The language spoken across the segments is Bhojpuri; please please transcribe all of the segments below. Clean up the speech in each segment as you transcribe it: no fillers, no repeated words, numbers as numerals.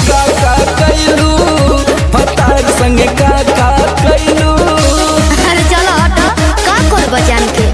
का का कैलू, भतार संग का का कैलू। अरे चलो हट, का करब जान के।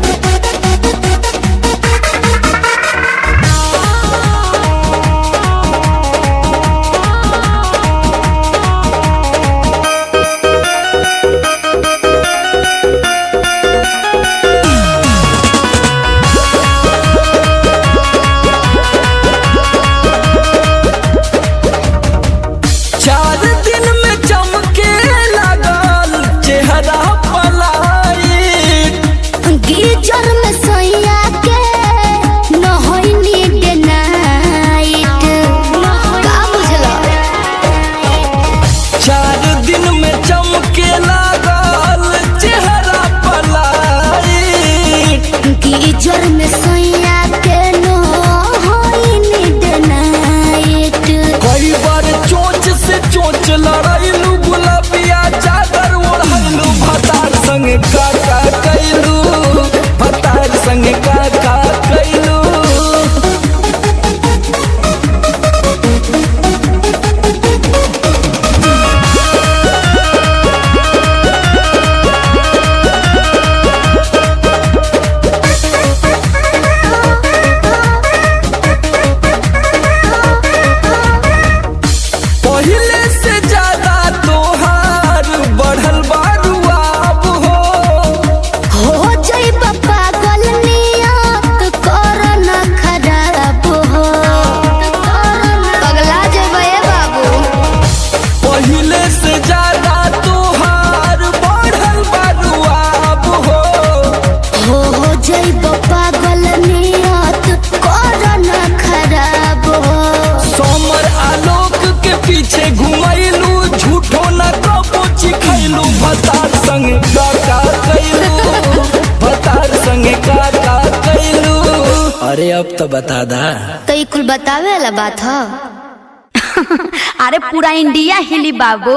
चार दिन में चमके लागल चेहरा पलाई। गीजर में सोया के नहइनी डे नाइट, का बुझलो। चार दिन में चमके लागल चेहरा पलाई। गीजर में सोया के नहइनी डे नाइट। कई बार चोंच से चोंच लड़ैलू, गुलाबिया चादर ओढ़ैलू, भतार संग का का कैलू, भतार संग का का कैलू। पहले से ज्यादा तोहार बढ़ल बारुआब हो। हो जाइब पागल नियत कर न खराब हो, पगला जेबै बाबू। पहले से ज्यादा तोहार बढ़ल बारुआब हो। हो जाइब पागल नियत कर न खराब हो। सोमर आलोक के पीछे घुमैलू, झूठो न कबो चिखैलू, भतार संग का का कैलू, भतार संग का का कैलू। अरे अब तो बता दा। तो ई कुल बतावे वाला बात ह। अरे पूरा इंडिया हिली बाबू।